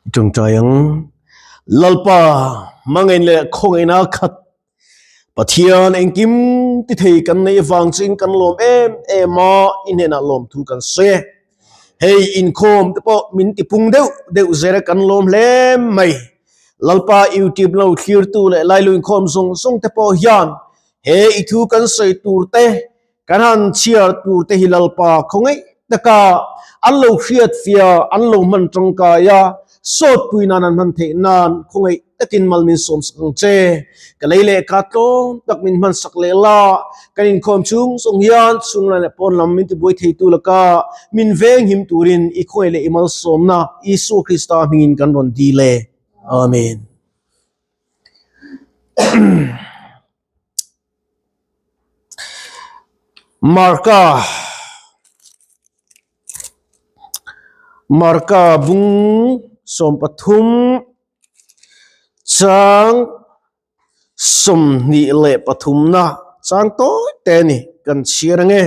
I tawngtai ang. Lalpa, hmangaih leh khawngaihna khat Pathian engkim ti thei kan neih avang chuin kan lawm em em a, i hnenah lawmthu kan sawi e. Hei inkhawm te pawh min ti pung deuh deuh zel a kan lawm hle mai. Lalpa YouTube lo thlirtu leh Lailu inkhawm zawng zawng te pawh hian he i thu kan sawi tur te Kan han chhiar tur te hi Lalpa khawngaih taka an lo hriat fia, an lo hman tangkai a, sawtpui nan an hman theih nan khawngaih takin mal min sawm sak ang che. Ka lei leh ka tlawm tak min hman sak leh la, kan inkhawm chung zawng hian chhunglam leh pawn lam min tibuai theitu laka min venghim turin i khawngaih leh i malsawmna Isua Krista hmingin kan rawn dil e. Amen. Marka Marka bung 13 chang 23 na chang tawi te a ni kan chhiar ange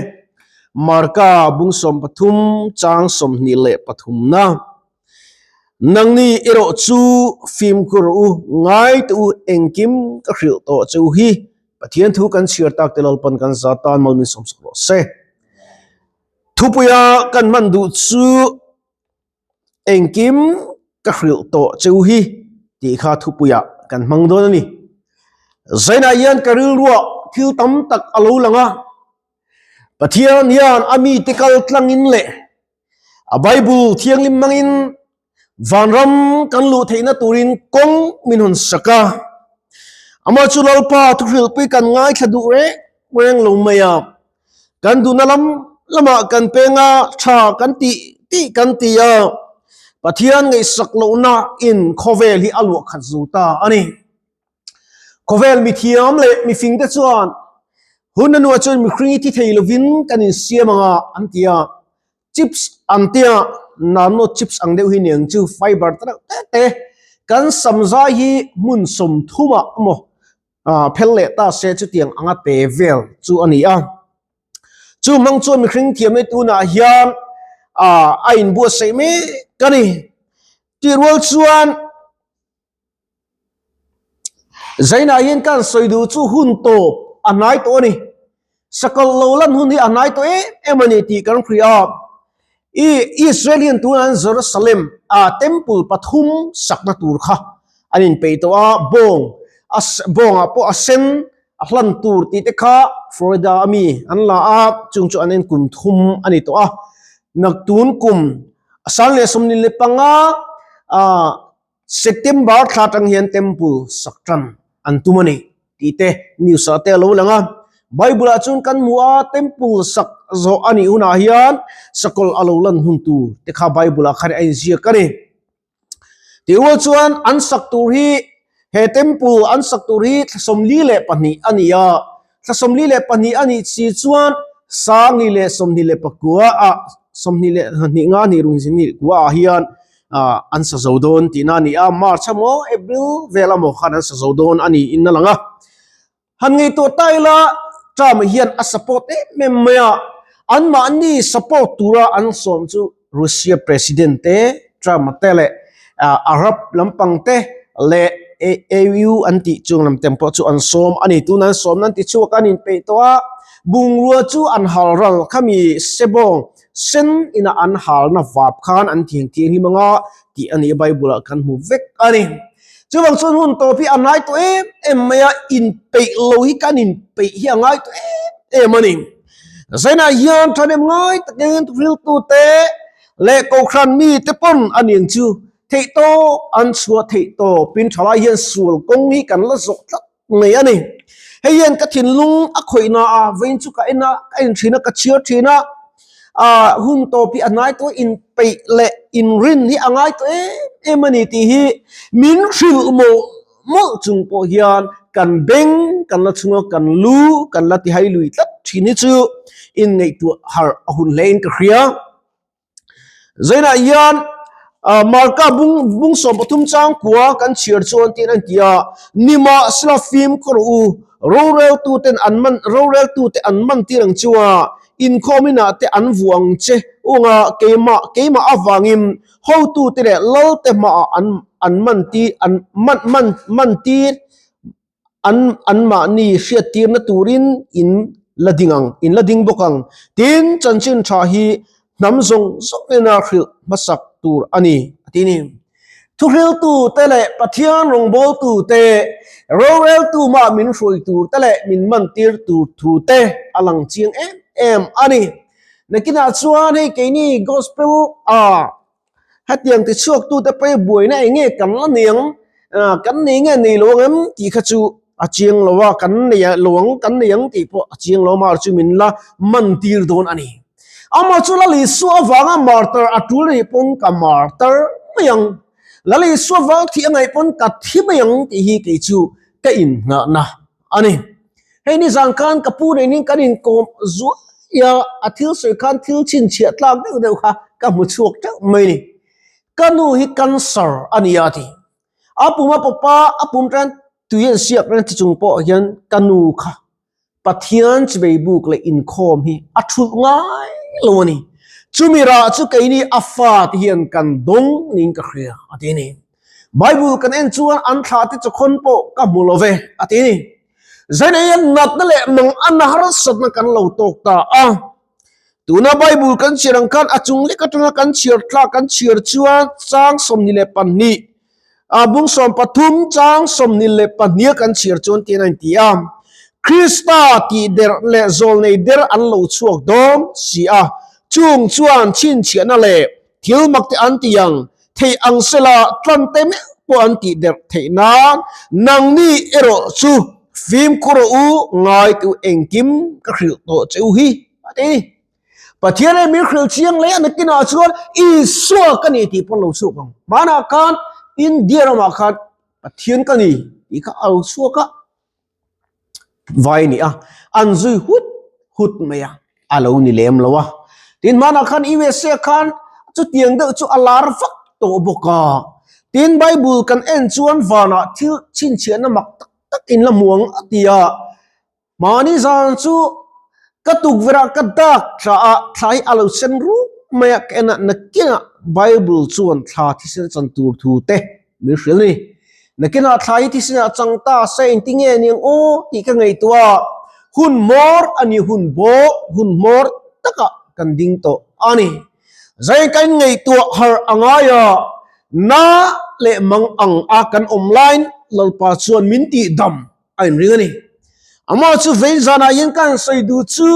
Marka bung 13 chang 23 na. Nangni erawh chu fimkhur u, ngai teh u, engkim ka hrilh tawh che u hi. Pathian thu kan chhiar tak te Lalpan kan za tan mal min sawmsak rawh se. Thupuia kan hman duh chu engkim ka hrilh tawh che u hi tih kha thupuia kan hmang dawn a ni. Zainah hian ka rilruah thil tam tak a lo lang a, Pathian hian a mite kal tlangin leh A Bible thianghlim hmangin vanram kan luh theihna turin kawng min hawn sak a. Amah chu Lalpa thuhrilhpui kan ngaithla duh reng reng lo mai a. Kan duhna lam lamah kan peng a, tha kan tih tih kan ti a. Pathian ngaihsak lohna in khawvel hi a luah khat zo ta a ni. Khawvel mithiam leh mifingte chuan hun a nuah chuan mihring hi thi thei lovin kan insiam ang a an ti a, chips an tia nano chips ang deuh hi niang chu fiber te reuh te te kan sam zai hi hmun 30 ah emaw ah phel leh ta se chutiang anga te vel chu a ni a. Chu hmang chuan mihring thiamna tunah hian ah a inbuatsaih mek a ni. Tih rual chuan. Zainah hian ka han sawi duh chu hun tawp a hnai tawh a ni. Sakawlh lo lan hun hi a hnai tawh em em a ni tih kan hria a. I Israel hian tunah hian Jerusalem a temple pathum sakna tur kha an inpeih tawh a, bawng a bawngah pawh a sen a hlan tur tih te kha Florida a mi an la a, chung chu an en kum thum a ni tawh a. Naktun kum a 2025 ah September thla atang hian temple sak tan an tum a ni tih te news ah te a lo lang a. Bible ah chuan kan hmu a temple sak zawh a nih hunah hian sakawlh a lo lan hun tur te kha Bible ah khan a inziak a ni. Tih rual chuan an sak tur hi he temple an sak tur hi thla 42 a ni a, Thla 42 a nih si chuan 1029 ah 22 nga hnih rung zin kua ah hian an sa zo dawn tihna a ni a, March emaw April vel emaw khan an sa zo dawn a niin a lang a. Han ngaihtuah ta ila Trump hian a support em em mai a, anmahni support tura an sawm chu Russia President te Trump-a te leh Arab lampang te leh AU an tih chung lam tem pawh chu an sawm a ni. Tuna an sawmna an ti chhuak a, an inpeih tawh a, bungrua chu an hal ral khami sebawng sen ina an halna vap khan an thiang thianghlim ang a tih a ni a, Bible ah kan hmu vek a ni. Chuvang chuan hun tawp hi a ngai tawh em em mai a, inpeih lo hi kan inpeih hi a ngai tawh em em a ni. Zainah hian thahnem ngai takin riltute leh kohhran mite pawn a niang chu theihtawp an chhuah theihtawpin thalai hian sual kawng hi kan la zawh tlat mai a ni. Hei hian ka thinlung a khawihna a vawiin chu ka en a, ka en thin a, ka chhiar thin a, ah hun tawp hi a hnai tawh inpeih leh inrin hi a ngai tawh em em a ni tih hi min hrilh mawlh mawlh chung pawh hian kan beng kan la chhunga kan lu kan la tihai lui tlat thin hi chu inngaihtuah harh a hun hle in ka hria. Zainah hian Marka bung bung 13 chang kua kan chhiar chuan tiin an ti a, Nimahsela fimkhur u, roreltuten an man roreltute an man tir ang chu a, inkhawm inah te an vuah ang che. Unga keimah keimah avangin hotute leh lalte hmaah an an man ti an man man man tir an anmahni hriattirna turin in la ding ang in la ding bawk ang. Tin, chanchin tha hi hnam zawng zawng hnena hrilh hmasak tur a ni a ti ni. Thuhriltute leh Pathian rawngbawltute, roreltu mah min hruai turte leh min mantir tur thute a lang chiang em em a ni. Nakinah chuan hei keini Gospel a hetiang tichhuaktute pawh hi buaina eng nge kan la nei ang, kan nei nge nei lo ang em tih kha chu a chiang lo a, kan nei lo ang, kan nei ang tih pawh a chiang lo a, mar chu min la mantir dawn a ni. Amah chu Lal Isua avanga martyr a tul anih pawn ka martyr mai ang, Lal Isua avanga thih a ngaih pawn ka thi mai ang tih hi kei chu ka inngahna a ni. Hei nizan khan ka pu nenin kan inkawm zuai a, a thil sawi khan thil chhinchhiah tlak deuh deuh kha ka hmu chhuak teuh mai a ni. Ka nu hi cancer a ni a ti. A pum a pawp a, a pum tan tui an siak reng chi chung pawh hian ka nu kha Pathian chibei buk leh inkhawm hi a thulh ngai lo a ni. Chumi rah chu keini a fa te hian kan dawng niin ka hria a ti a ni. Bible kan en chuan an thlah te chawkhawn pawh ka hmu lo ve a ti a ni. Zainei hian natna leh mang a harsatna kan lo tawk ta a. Tuna Bible kan chhiar ang khan a chung lek atanga kan chhiar thlak kan chhiar chuan chang 22 a bung 13 chang 22 kan chhiar chuan tiin a inti a. Krista tih der leh zawlnei der an lo chhuak dawn si a, chung chuan chhinchhiahna leh thil mak te an ti ang theih ang sela tlante meuh pawh an tih der theih nan nangni erawh chu fimkhur rawh u ngai tu engkim ka hrilh tawh che u hi a ti. Pathian e min hrilh chiang leh a nakinah chuan Isua ka ni tih pawn lo chhuak ang. Hmanah khan India ramah khan Pathian ka ni tih kha a lo chhuak a. Vai a ni a, an zui hut hut mai a, a lo ni lem lo a. Tin hmanah khan USA khan chutiang deuh chu a lar vak tawh bawk a. Tin Bible kan en chuan vanah thil chhinchhiahna mak tak tak in la hmu ang a ti a. Mahni zan chu ka tukverh ah ka dak thla a, thla hi a lo sen rup mai a, ka en a, nakinah Bible chuan thla thisen chan tur thu te min hrilh a ni. Nakinah thla hi thisen ah chang ta se engti nge niang aw tih ka ngaihtuah a, hun hmawr a ni hun bawk, hun hmawr takah kan ding tawh a ni. Zai kan ngaihtuah harh a ngai a, na leh mang ang a kan awm laiin Lalpa chuan min tihdam a inring a ni. Amah chu vei zanah hian kan sawi duh chu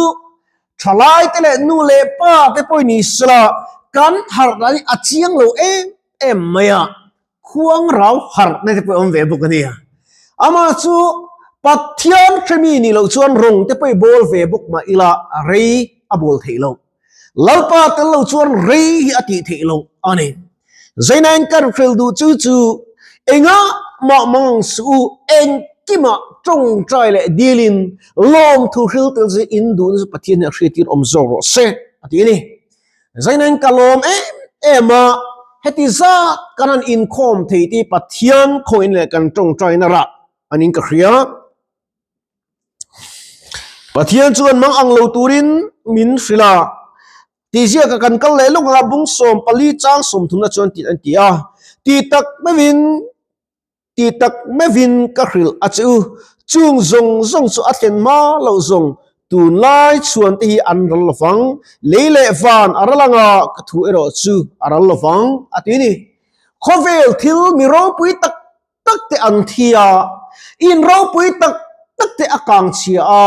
thalai te leh nu leh pa te pawh ni sela kan harh dan hi a chiang lo em em mai a, khuang rau harh na te pawh a awm ve bawk a nia. Amah chu Pathian hremi nih loh chuan rawng te pawh i bawl ve bawk mah ila rei a bawl theih loh. Lalpa tel lo chuan rei hi a tih theih loh a ni. Zainain kan hril duh chu chu engah mah mang suh u, engkimah tawngtai leh dilin lawmthu hril tel chu in duhna chu Pathian hian a hriatir awm zawk rawh se a ti a ni. Zainain ka lawm em em a, heti zat kan han inkhawm thei tih Pathian khawngin leh kan tawngtaina rah anin ka hria. Pathian chuan mang ang lo turin min hrilh a, tih ziaka kan kal leh lawk anga bung 14 chang 30 na chuan tih an ti a, tih tak meuhin tih tak meuhin ka hrilh a che u, chung zawng zawng chu a thlen hma loh zawng tunlai chhuan te hi an ral lo vang, lei leh van a ral anga ka thu erawh chu a ral lo vang a ti a ni. Khawvel thil mi ropui tak tak te an thi a, in ropui tak tak te a kang chhia a,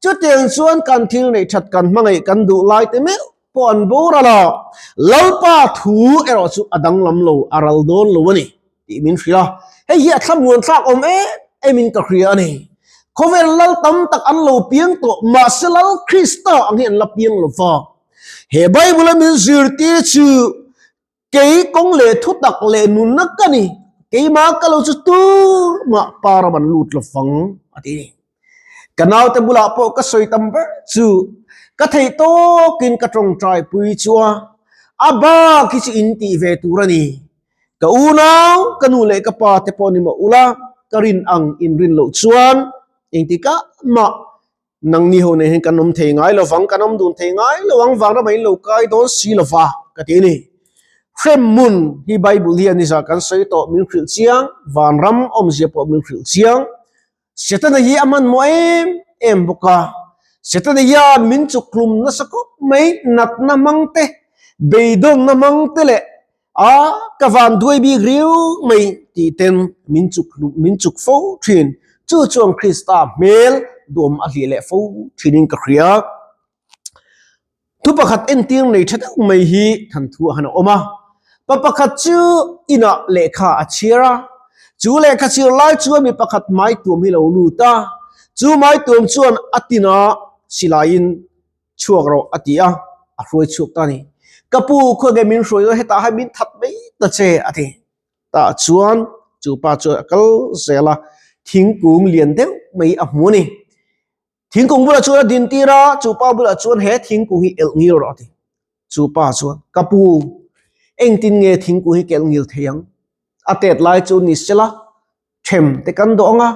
chutiang chuan kan thil neih that kan hmangaih kan duh lai te meuh pawh an boral a, Lalpa thu erawh chu a danglam lo, a ral dawn lo a ni tih min hrilh a, hei hi a thlamuan thlak awm em em in ka hria a ni. Khawvel lal tam tak an lo piang tawh, mahse Lal Krista ang hi an la piang lo va. He Bible a min zirtir chu Kei kawng leh thutak leh nunna ka ni, keimah ka lo chu tumah pa ram an lut lo fang, a ti. Ka naute bulah pawh ka sawi tam ber chu ka theih tawkin ka tawngtai pui chu a, a bak hi chu in tih ve tur a ni. Ka unau, ka nu leh ka pa te pawh ni mah ula, ka rin ang in rin loh chuan engtikah mah. Nangni ho nen hian kan awm thei ngai lovang, kan awm dun thei ngai lo ang, vanram ah in lo kai dawn si lova ka ti a ni. Hremhmun hi Bible hian nizah kan sawi tawh min hrilh chiang, vanram awmzia pawh min hrilh chiang. Setana hi a hmanhmawh em em bawk a, Setana hian min chukhlum nasa khawp mai, natna hmang te, beidawnna hmang te leh A, ka van duai bik riau mai tih ten min chuk min chuk fo thin. Chu chuan Krista hmel duam a hlih leh fo thinin ka hria. Thu pakhat entir nei tha deuh mai hi thanthu a han awm a. Pa pakhat chu inah lehkha a chhiar a. Chu lehkha chhiar lai chuan mi pakhat maituam hi lo lut a. Chu maituam chuan a tinah silaiin chhuak rawh a ti a, a hruai chhuak ta a ni. Ka pu khawnge min hruai dawn hetah hian min that mai ta che a ti. Tah chuan chu pa chuan a kal zel a, thingkung lian deuh mai a hmu a ni. Thingkung bulah chuan a din tir a, chu pa bulah chuan he thingkung hi elh ngil rawh a ti. Chu pa chuan ka pu engtin nge thingkung hi ka elh ngil thei ang? A tet lai chu ni sela Them te kan dawh ang a,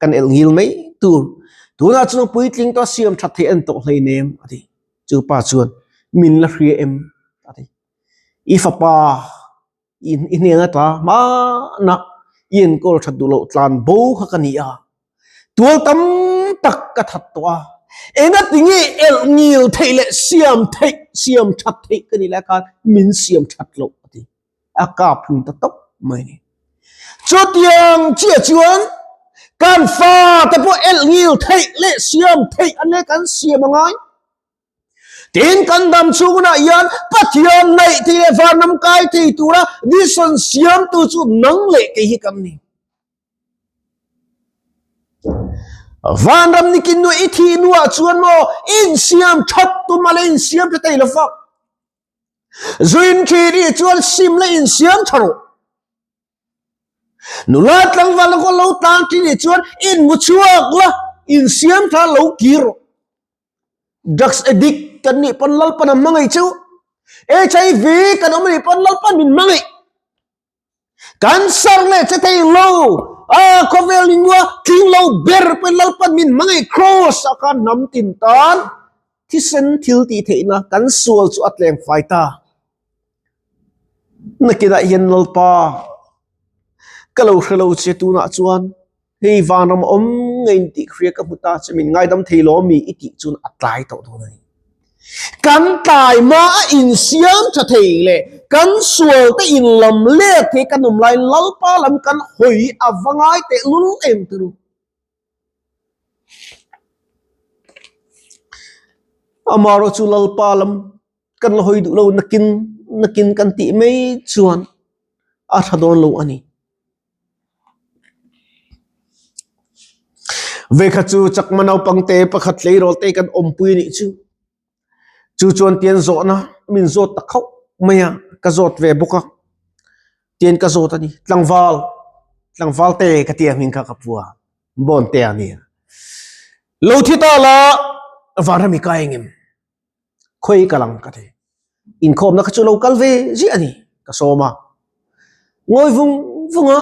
kan elh ngil mai tur. Tunah chuan puitling tawh siam that theih a ni tawh hleinem a ti. Chu pa chuan min la hria em a ti. I fapa i hnen ata hmanah i enkawl that duh loh tlan bo kha ka ni a, tual tam tak ka that tawh a, engatinge elh ngil theih leh siam theih siam that theih ka nih lai khan min siam that loh a ti. a kap hlum ta tawp mai ni. Chutiang chiah chuan kan fate pawh elh ngil theih leh siam theih an leh kan siam a ngai. Tin kan dam chhungunah hian Pathian naih thei leh vanram kai thei tura decision siamtu chu nang leh kei hi kan ni. Vanram nikin nu i thih hnuah chuan maw insiam that tum a leh insiam tha thei lo fak. Zuin ṭhin i chuan sim la insiam ṭha rawh. Nula tlangval a lo tlang ṭhin i chuan inmu chhuak la, insiam ṭha lo kir rawh. Drugs addict kan nih pawn Lalpan a hmangaih chu. HIV kan awm anih pawn Lalpan min hmangaih. Cancer leh che thei lo, a khawvel ni nua tling lo ber pawhin Lalpan min hmangaih Kraws ah khan hnam tin tan thisen thil tih theihna kan sual chu a tleng fai ta. Nakinah hian Lalpa ka lo hre lo che tunah chuan Hei vanram awm ngei in tih hria ka hmu ta che min ngaidam thei lo mi i tih chuan a tlai tawh dawn a ni. Kan tlai hma a insiam tha thei leh kan sual te in lam let thei kan awm lai Lalpa lam kan hawi a va ngai teh lul em te ru. Amaherawh chu Lalpa lam kan la hawi duh lo nakin nakin kan tih mai chuan a tha dawn lo a ni. Vekhat chu chakma naupangte pakhat tleirawl te kan awmpui anih chu. Chu chuan tian zawhna min zawt ta khauh mai a, ka zawt ve bawk a. Tian ka zawt a ni, tlangval, tlangval te ka tia hming kha ka pua, bawn te a nia. Lo thi ta la, vanram i kai engem? Khawi ka lang ka ti. Inkhawmna kha chu lo kal ve ziah a ni, ka sawm a. Ngawi vung vung a,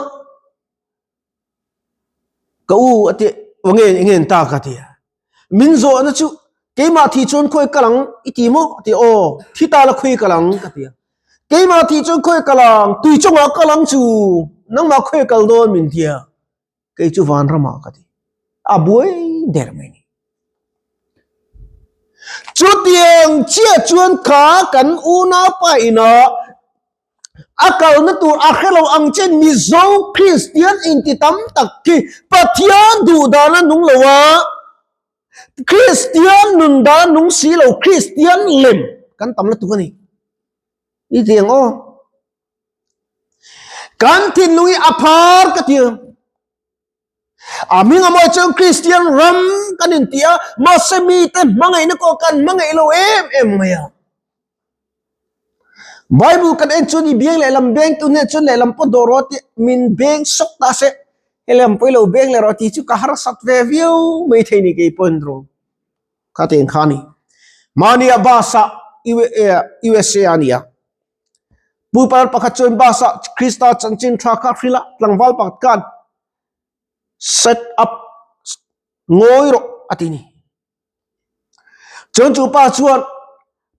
ka u a ti, aw nge eng nge ta ka ti a. Min zawhna chu keimah thih chuan khawi ka lang i ti maw? A ti, aw thi ta la khawi ka lang ka ti a. Keimah thih chuan khawi ka lang, tui chungah ka lang chu nangmah khawi kal dawn min ti a. Kei chu vanramah ka ti. A buai der mai ni. Chutiang chiah chuan kha kan unaupa inah a kalna tur a hre lo ang che Mizo Kristian inti tam tak khi Pathian duh dan a nung lo a, Kristian nun dan a nung si lo, Kristian lem kan tam lutuk a ni. I ti ang aw. Kan thinlung hi a phar ka ti ang. A hming a mawi chuan Kristian ram kan inti a, mahse mite hmangaihna pawh kan hmangaih lo em em mai a. Bible kan en chuan i biang lehlam beng tu hnen chuan lehlam pawh dawh rawh tih min beng sawk ta se, helam pawh i lo beng leh rawh tih chu ka harsat ve viau mai thei ni kei pawhin rawh kha tiang kha a ni. Mahnia bus ah USA a ni a, Pulpar pakhat chuan bus ah Krista chanchin tha kha a hrilh a, tlangval pakhat khan set up ngawi rawh a ti ni. Chuan chu pa chuan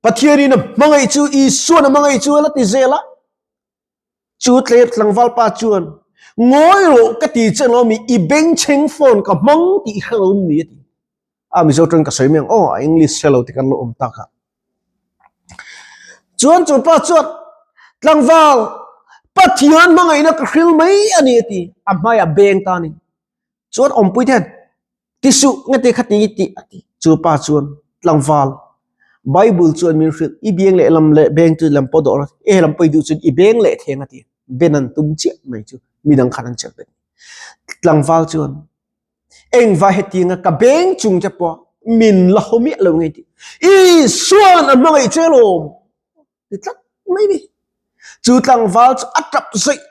Pathianin a hmangaih chu Isuan a hmangaih chu a la ti zel a. Chu tler tlangval pa chuan ngawi rawh ka ti che lo mi i bengchheng phone ka hmang tih hre lo ni a ti. A Mizo tawng ka sawi mai ang aw a English hre lo te kan lo awm tak a. Chuan chu pa chuan tlangval Pathian hmangaihna ka hril mai a ni a ti. A hmaiah beng ta a ni. Chuan awmpui te hian ti suh nge ti kha ti tih a ti. Chu pa chuan tlangval Bible chuan min hrilh i beng leh lam leh beng chu lam pawh dawh rawh e lam pawh i duh chuan i beng leh theng a ti. Ben an tum chiah mai chu midang khan an chelh bet. Tlangval chuan engvai hetianga ka beng chung te pawh min la haw miah lo nge tih. Isuan a hmangaih che lawm. ti tlat mai ni. Chu tlangval chu a tap zawih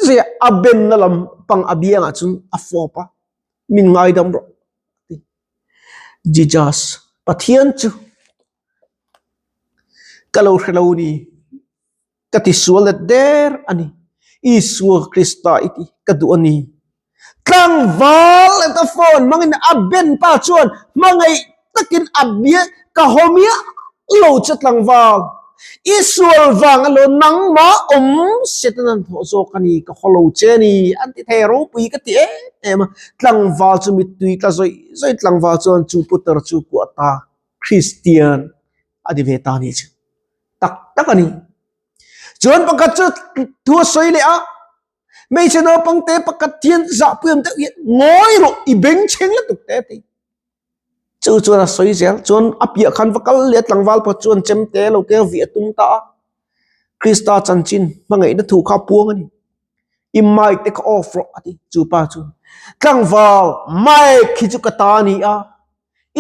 zawih a, a benna lam pang a biangah chuan a fawp a, min ngaidam rawh a ti. Jesus, Pathian chu ka lo hre lo ni, ka ti sual let der a ni, Isua Krista i ti ka duh a ni. Tlangval leh a phone hmangin a ben pa chuan hmangaih takin a bia ka haw miah lo che tlangval. I sual vang alo nangmah awm Satan an thawh zawk a ni ka haw lo che a ni an ti thei ropui ka ti em em a. Tlangval chu mittui tla zawih zawih tlangval chuan chu putar chu kuah ta Kristian a ti ve ta a nih chu tak tak a ni. Chuan pakhat chu thu a sawi leh a. Hmeichhe naupang te pakhat hian zahpui awm deuh hian ngawi rawh i bengchheng lutuk te a ti. Chu chuan a sawi zel chuan a piah khan va kal leh a tlangval pawh chuan chemte lo keng vih a tum ta a. Krista chanchin hmangaihna thu kha a puang a ni. I mic te kha off rawh a ti chu pa chuan. Tlangval mic hi chu ka ta a ni a,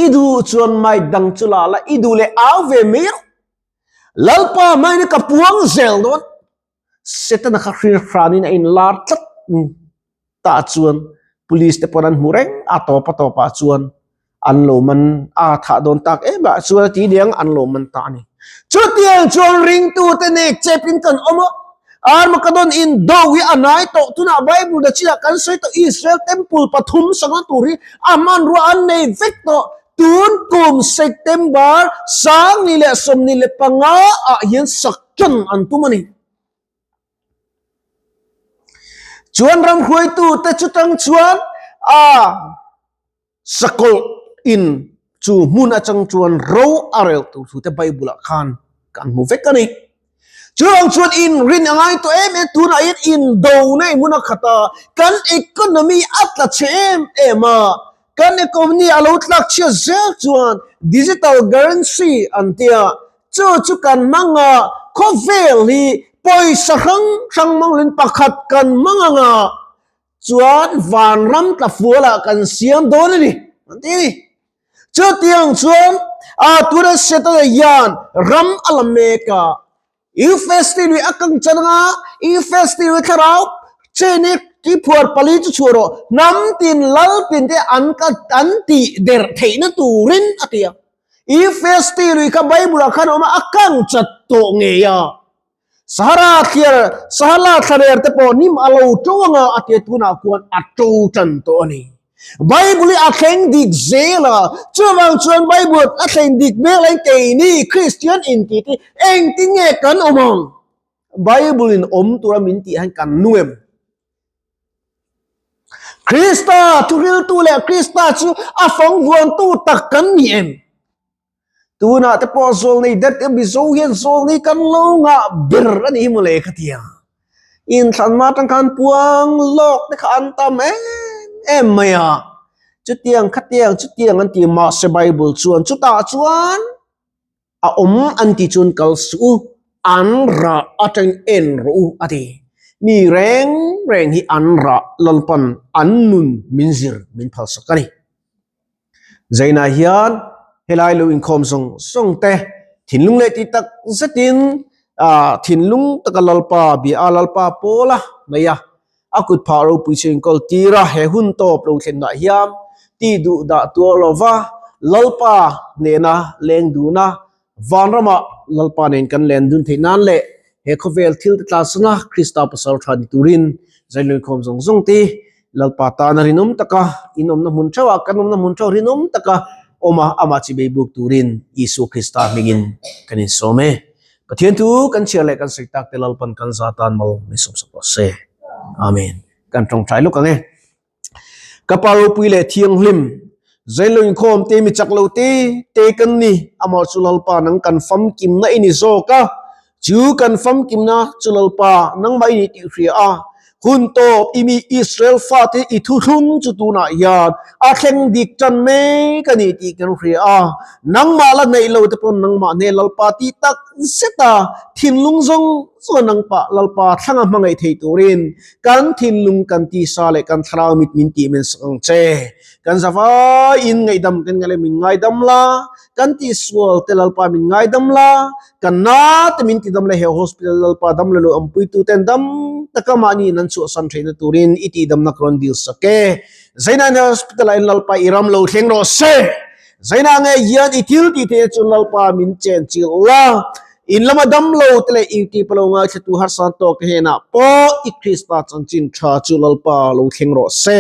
i duh chuan mic dang chu la la, i duh leh au ve mai rawh. Lalpa hmain ka puang zel dawn. Setana kha hrir hranin a inlar tlat tah chuan police te pawn an hmu reng a tawp a tawpah chuan an lo man a thah dawn tak em ah chuan a ti niang an lo man ta a ni. Chutiang chuan ringtute nek chepin kan awm a, Armageddon indo hi a nai tawh tunah Bible da chinah kan sawi tawh Israel temple pathum sangha tur hi a hmanrua an nei vek tawh tun kum September 2025 ah hian sak ṭan an tum a ni. Chuan ram hruaitute chutang chuan a sakawlh in chu hmun atang chuan ro a rel tur thu te Bible ah khan kan hmu vek a ni. Chuvang chuan in rin a ngai tawh em em tunah hian indo na i hmun a khat a, kan economy a tla chhe em em a, kan economy a lo tlak chhiat zel chuan digital currency an tia Chu chu kan hmang a, khawvel hi pawisa hrang hrang hmangin pakhat kan hmang ang a, chuan vanram tla fualah kan siam dawn a ni, an ti a ni. Chutiang chuan a tuna Setana hian ram a la mek a, Euphrates lui a kang chan ang a, Euphrates lui thlarau chen hi tui phuar pali chu chhuah rawh, hnam tin lal tin te an an tih der theihna turin a ti a. Efes tih lui kha Bible ah khan a awm a, a kang chat tawh ngei a. Sahara thliar, Sahala thlaler te pawh hnim a lo to anga a tia tunah khuan a to tan tawh a ni. Bible hi a thleng dik zel a, chuvang chuan Bible a thleng dik mek laiin keini Kristian intih te engtin nge kan awm ang? Bible in awm tura min tih hian kan nung em? Krista thuhriltu leh Krista chu a fangvuantu tak kan ni em? Tunah te pawh zawlnei det em Mizo hian zawlnei kan lo ngah ber a ni hi mawle ka ti a. Inthlanma atang khan puang lawk te kha an tam em em mai a. Chutiang khatiang chutiang an ti mahse Bible chuan chutah chuan A awm an ti chuan kal suh u, an rah atangin en rawh u a ti. Mi reng reng hi an rah Lalpan an nun min zir min phalsak a ni. Zainah hian helai lo inkhawm zawng zawng te thinlung leh tih tak zetin thinlung taka Lalpa bia a Lalpa pawl a mai a. A kut phah ropui chu inkawl tir a, he hun tawp lo thlenah hian tih duh dah tuar lova Lalpa nena leng duna vanramah Lalpa nen kan len dun theih nan leh he khawvel thil te tlansana Krista pasal tha ni turin zailunkhawm zawng zawng te Lalpa tana rinawm taka inawmna hmun theuhah kan awmna hmun theuh rinawm taka. awm a, amah chibei buk turin Isua Krista hmingin kan insawm e. Pathian thu kan chhiar leh kan sawi tak te Lalpan kan za tan mal min sawmsak tawh se. Amen. Kan tawngtai lawk ang e. Ka Pa ropui leh thianghlim, Zailo inkhawm te mi chak lo te te kan ni, amah chu Lalpa nang kan famkimna i ni zawk a, chu kan famkimna chu Lalpa nangmah i ni tih hria a, hun tawp i mi Israel fate i thuthlung chu tunah hian a thleng dik tan mek a ni tih kan hria a, nangmah la neih lo te pawn nangmah hne Lalpa tih tak zet a, thinlung zawng zawng a nangpah Lalpa thlanga hmangaih thei turin Kan thinlung, kan tisa leh kan thlarau mit min tih men sak ang che. Kan zavaiin ngaihdam kan ngalh e min ngaidam la, kan tihsual te Lalpa min ngaidam la, kan na te min tidam la he hospital Lalpa dam la lo awmpuitu ten dam taka mahni in an chhuahsan theihna turin i tihdamna ka rawn dil sak e. Zaina he hospital ah in Lalpa i ram lo thleng rawh se. Zaina nge hian i thil tih theihna chu Lalpa min chenchilh la. In lama dam lo te leh i tih palo ngaithlatu harsa tawk te hnenah pawh i Krista chanchin tha chu Lalpa lo thleng rawh se.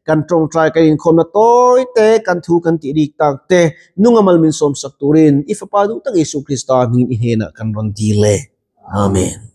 Kan tawngtai kan inkhawmna tawi te, kan thu kan tih rik tak te, nunga mal min sawmsak turin i Fapa duh tak Isua Krista hmingin i hnenah kan rawn dil e. Amen.